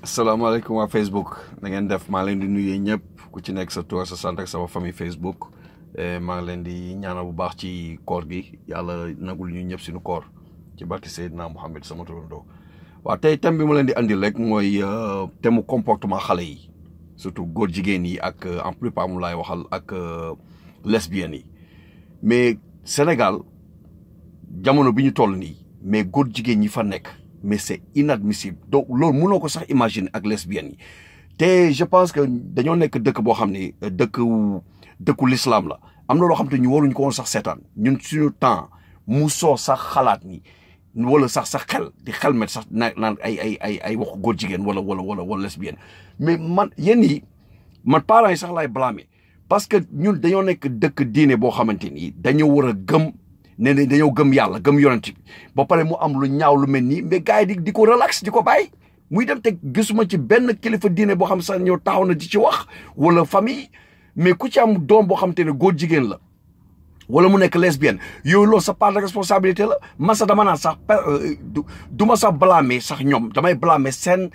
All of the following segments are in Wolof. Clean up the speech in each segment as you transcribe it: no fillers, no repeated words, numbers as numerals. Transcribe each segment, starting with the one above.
asalaamaaleykum waa Facebook na ngeen def maa leen di nuyu ñëpp ku ci nekk sa tur sa sant ak sama famille Facebook maa ngi leen di ñaanal bu baax ci koor gi yàlla nagul ñu ñëpp suñu koor ci barki Seydina Mohamed sama turandoo. waaw tey thème bi ma leen di andil rek mooy thème mu comportement xale yi surtout góor jigéen yi ak en plupart mu laay waxal ak lesbiennes yi mais Sénégal jamono bi ñu toll nii mais góor jigéen ñi fa nekk. Mais c'est inadmissible donc loolu mënoo ko sax imaginer ak lesbiennes yi te je pense que dañoo nekk dëkk boo xam ne dëkku l'islam la am na loo xam te ñu waruñu ko woon sax seetaan ñun suñu temps musoo sax xalaat ni wala sax xel di xelmet sax naan ay waxu góor jigéen wala lesbienne mais man yéen yi man parents yi sax laay blâmer parce que ñun dañoo nekk dëkk diine boo xamante ni dañoo war a gëm ne dañoo gëm yàlla gëm yonent bi ba pare mu am lu ñaaw lu mel nii mais gars yi di ko relax di ko bàyyi muy dem te gisuma ci benn kilifa diine boo xam sax ñëw taxaw na di ci wax wala famille mais ku ci am doom boo xam te ne góor jigéen la wala mu nekk lesbienne yooyu loolu sa part de responsabilité la man sax dama naan sax du ma sax blâmer sax ñoom damay blâmer seen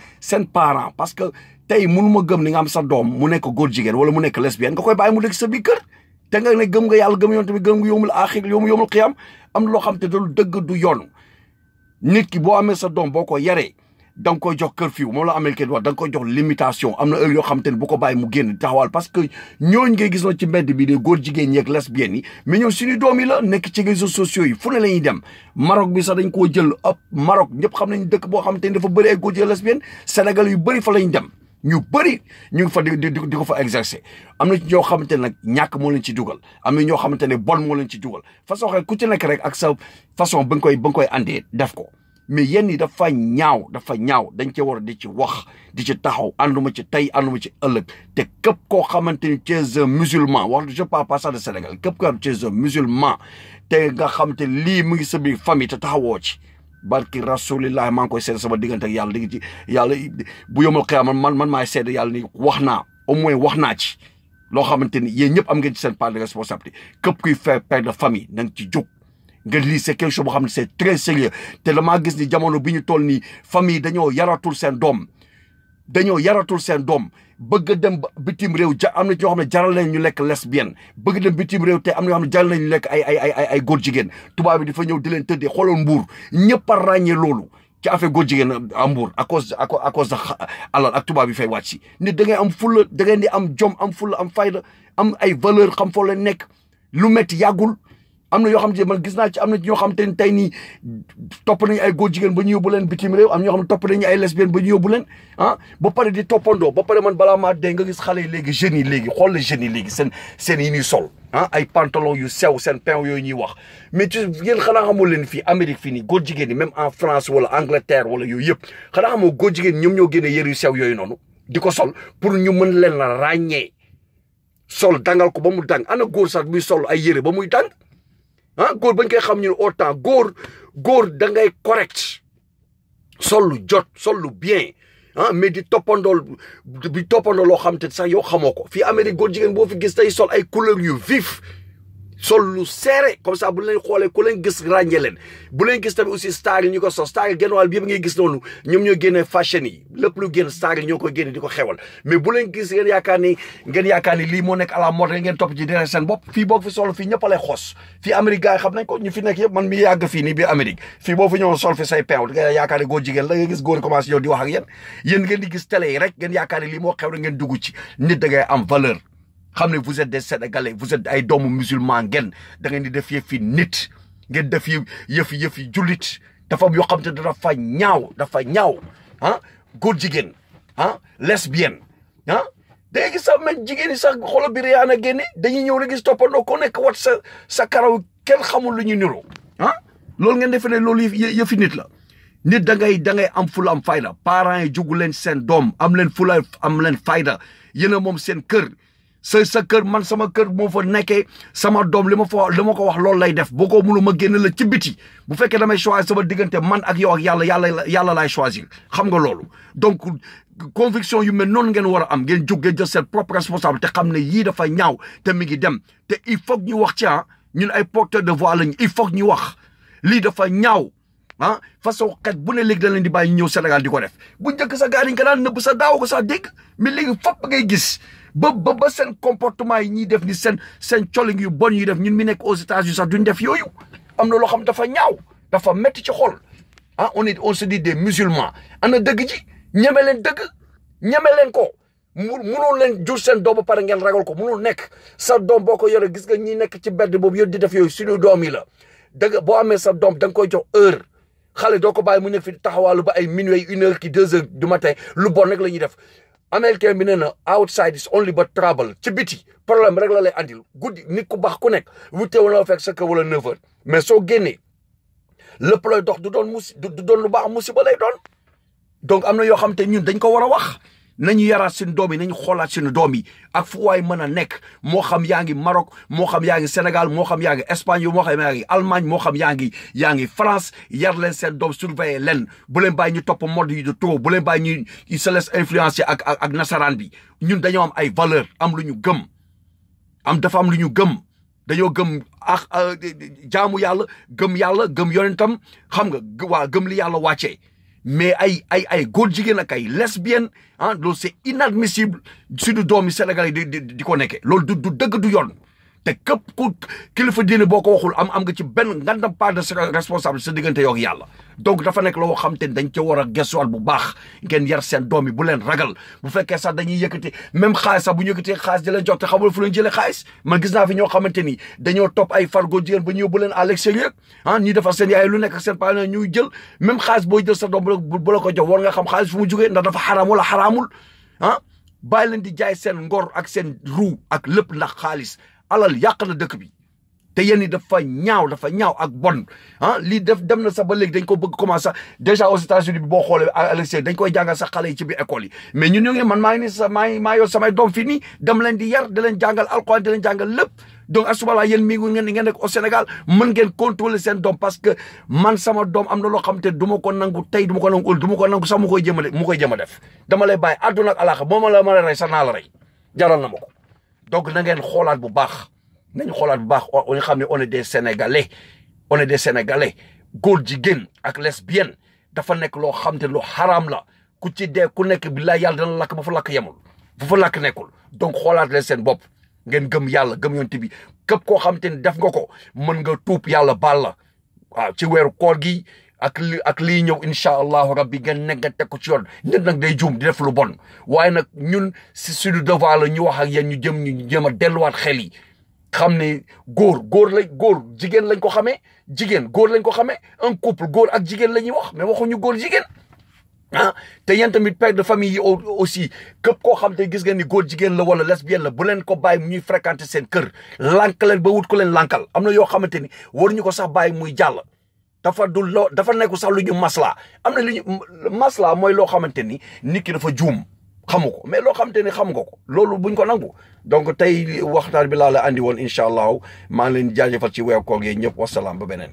parent parce que tey mënu ma gëm ni nga am sa doom mu nekk góor jigéen wala mu nekk lesbienne nga koy bàyyi mu dëkk sa biir kër te nga ne gëm nga yàlla gëm yonent bi gëm nga yomul aaxir yomul xiyam am loo xam te du dëgg du yoon nit ki boo amee sa doom boo ko yaree da nga koy jox curfew moom la américain wax da nga koy jox limitation am na heure yoo xam te ne bu ko bàyyi mu génn taxawal parce que ñooñu ngay gis noonu ci mbedd bi de góor jigéen ñi ak lesbiennes yi mais ñoom suñu doom yi la nekk ci réseaux sociaux yi fu ne la ñuy dem Maroc bi sax dañ koo jël ab Maroc ñëpp xam nañ dëkk boo xam te ne dafa bëri ay góor jigéen lesbiennes Sénégal yu bëri fa lañ dem ñu bëri ñu ngi fa di ko fa exercer am na ñoo xamante ne nag ñàkk moo leen ci dugal am na ñoo xamante ne bon moo leen ci dugal façon xel ku ci nekk rek ak sa façon ba nga koy andee def ko mais yenn yi dafa ñaaw dañ cee war a di ci wax di ci taxaw ànduma ci tey ànduma ci ëllëg te képp koo xamante ni tu es un musulman wax je parle pas ça de Sénégal képp koo xam tu es un musulman te nga xamante lii mu ngi sa biir famille te taxawoo ci barki rasulillah maa ngi koy seede sama diggante ak yàlla di ci yàlla bu yomal xiyaama man maay seede yàlla ni wax naa au moins wax naa ci loo xamante ni yéen ñëpp am ngeen ci seen part de responsabilité képp kuy faire père de famille na nga ci jóg nga lii c'est quelque chose boo xam ne c'est très sérieux te damaa gis ni jamono bi ñu toll nii famille dañoo yaratul seen doom bëgg dem bitim réew am na ñoo xam ne jaral nañ ñu lekk lesbienne bëgg dem bitim réew te am na ñoo xam ne jaral nañ ñu lekk ay góor jigéen tubaab bi dafa ñëw di leen tëddee xoolal Mbuur ñëpp a ràññee loolu ci affaire góor jigéen à Mbuur à cause de alal ak tubaab bi fay wàcc si nit da ngay am fulla da ngeen di am jom am fulla am fayda am ay valeur xam foo leen nekk lu metti yàggul am na yoo xam ne man gis naa ci am na ñoo xam te ne tey nii topp nañu ay góor jigéen ba ñu yóbbu leen bitim réew am ñoo xam ne topp nañu ay lesbienne ba ñu yóbbu leen ba pare di toppandoo ba pare man balaa maa dee nga gis xale yi léegi jeunes yi léegi xool la jeunes yi léegi seen yi ñuy sol ay pantalon yu sew seen pain yooyu ñuy wax mais ci yéen xanaa xamul leen fii Amérique fii nii góor jigéen yi même en France wala Angleterre wala yooyu yëpp xanaa xamoo góor jigéen ñoom ñoo génne yëre yu sew yooyu noonu di ko sol pour ñu mën leen la ràññee sol dangal ko ba mu dang ana góor sax buy sol ay yëre ba muy dang góor bañ koy xam ñu ne autant góor da ngay correct sol lu jot sol lu bien mais di toppandoo loo xam te sax yow xamoo ko fii Amérique góor jigéen boo fi gis tey sol ay couleur yu vif sol lu serré comme ça bu leen xoolee ku leen gis ràññee leen bu leen gis tamit aussi star yi ñu ko sos star yi genn wàll bi yëpp ngay gis noonu ñoom ñoo génne fashion yi lépp lu génn star yi ñoo koy génne di ko xewal mais bu leen gis ngeen yaakaar ni lii moo nekk à la mode ngeen topp ci dere seen bopp fii boo fi sol fii ñëpp a lay xos fii Amérique gars yi xam nañ ko ñu fi nekk yëpp man mi yàgg fii nii biir Amérique fii boo fi ñëwoon sol fi say peew nga yaakaar ne góor jigéen la nga gis góor commencé ñëw di wax ak yéen ngeen di gis télé yi rek ngeen yaakaar ne lii moo xew na ngeen dugg ci nit da ngay am valeur xam ne vous êtes des Sénégalais vous êtes ay doomu musulman ngeen da ngeen di def yëfi nit ngeen def yëfi jullit dafa yoo xam te dafa ñaaw góor jigéen lesbienne day gis sax même jigéen ñi sax xoolal bi yaa na génne dañuy ñëw rek gis toppandoo ko nekk wat sa karaw kenn xamul lu ñu niroo loolu ngeen defe ne loolu yëfi nit la nit da ngay am fula am fayda parents yi jugu leen seen doom am leen fula am leen fayda yéen a moom seen kër sa kër man sama kër moo fa nekkee sama doom li ma ko wax loolu lay def boo ko mënu ma génn la ci biti bu fekkee damay choisir sama diggante man ak yow ak yàlla laay choisir xam nga loolu donc conviction yu mel noonu ngeen war a am ngeen jóg ngeen jël seen propre responsabilité te xam ne yii dafa ñaaw te mi ngi dem te il faut ñu wax ci ñun ay porteurs de voix lañu il faut ñu wax lii dafa ñaaw ah façon xet bu ne léegi da leen di bàyyi ñëw Sénégal di ko def bu njëkk sa gaar yi nga daan nëbb sa daaw ko sa dégg mais léegi fopp ngay gis ba seen comportement yi ñuy def ni seen colling yu bon yu def ñun mi nekk aux États-Unis sax duñ def yooyu am na loo xam dafa ñaaw dafa metti ci xol ah on se dit des musulmans ana dëgg ji ñeme leen dëgg ñeme leen ko munul leen jur seen doom ba pare ngeen ragal ko munul nekk sa doom boo ko yore gis nga ñi nekk ci bedd boobu yëpp di def yooyu suñu doom yi la dëgg boo amee sa doom da nga koy jox heure xale doo ko bàyyi mu nekk fi taxawaalu ba ay minuit 1 heure ki 2 heures du matin lu bon rek la ñuy def américain bi nee na outside is only but trouble ci biti problème rek la lay andil guddi nit ku baax ku nekk wute wala fekk sa kër wala 9 heures mais soo génnee lépp looy dox du doon du doon lu baax musiba lay doon donc am na yoo xam te ñun dañ ko war a wax nañu yaraat suñu doom yi nañu xoolaat suñu doom yi ak fu waay mën a nekk moo xam yaa ngi Maroc moo xam yaa ngi Sénégal moo xam yaa ngi Espagne moo xam yaa ngi Allemagne moo xam yaa ngi France yar leen seen doom surveiller leen bu leen bàyyi ñu topp mode yi de trop bu leen bàyyi ñu se laisse influencer ak nasaraan bi ñun dañoo am ay valeur am lu ñu gëm dafa am lu ñu gëm dañoo gëm jaamu yàlla gëm yonentam xam nga waa gëm li yàlla wàccee mais ay góor jigéen ak ay lesbienne ah loolu c'est inadmissible suñu doomi Sénégal yi di ko nekkee loolu du dëgg du yoon te képp ku kilifa diine boo ko waxul am nga ci benn ngandam part de responsable sa diggante yow ak yàlla donc dafa nekk loo xam te dañ ca war a gëstuwaat bu baax ngeen yar seen doom yi bu leen ragal bu fekkee sax dañuy yëkkati même xaalis sax bu ñu yëkkatee xaalis di leen jox te xamul fu leen jëlee xaalis man gis naa fi ñoo xamante ni dañoo topp ay fargo jigéen ba ñëw bu leen à l'extérieur ah ñuy defar seen yaay lu nekk ak seen parents ñuy jël même xaalis booy jël sa doom bu la ko jox war nga xam xaalis fu mu jógee ndax dafa xaraam wala xaraamul ah bàyyi leen di jaay seen ngor ak seen ruu ak lépp ndax xaalis alal yàq na dëkk bi te yéen ñi dafa ñaaw ak bon ah lii dem na sax ba léegi dañ ko bëgg commencer déjà aux États-Unis bi boo xoolee à l'extérieur dañ koy jàngal sax xale yi ci biir école yi mais ñun ñu ngi man maa ngi ni sa maa yor samay doom fii nii dem leen di yar di leen jàngal alxuraan di leen jàngal lépp donc asubala yéen mii ngeen nekk au Sénégal mën ngeen contrôler seen doom parce que man sama doom am na loo xam te du ma ko nangu tey du ma ko nangu ël du ma ko nangu sax mu koy jëm a def dama lay bàyyi àdduna ak alaaxa moo ma la mën a rey sax naa la rey jaral na ma ko donc na ngeen xoolaat bu baax nañu xoolaat bu baax ñu xam ne on est des Sénégalais góor jigéen ak lesbienne dafa nekk loo xam te lu xaraam la ku ci dee ku nekk billaay yàlla dana lakk ba fa lakk yemul bu fa lakk nekkul donc xoolaat leen seen bopp ngeen gëm yàlla gëm yonent bi képp koo xam te ne def nga ko mën nga tuub yàlla baal la waaw ci weeru koor gi ak lii ñëw incha allahu rabbi ngeen nekk nga teg ko ci yoon nit nag day juum di def lu bon waaye nag ñun si suñu devoir la ñu wax ak yéen ñu jéem a delluwaat xel yi xam ne góor jigéen lañ ko xamee jigéen góor lañ ko xamee un couple góor ak jigéen la ñuy wax mais waxuñu góor jigéen ah te yéen tamit père de famille yi aussi képp koo xam te gis ngeen ni góor jigéen la wala lesbienne la bu leen ko bàyyi ñuy fréquenter seen kër lànk leen ba wut ko leen lànkal am na yoo xamante ni waruñu ko sax bàyyi muy jàll dafa nekku sax lu ñu masla am na lu ñu masla mooy loo xamante ni nit ki dafa juum xamu ko mais loo xamante ni xam nga ko loolu buñ ko nangu donc tey waxtaan bi laa la andi woon incha allahu maa ngi leen jaajëfal ci weeru koor gi ñëpp wasalaam ba beneen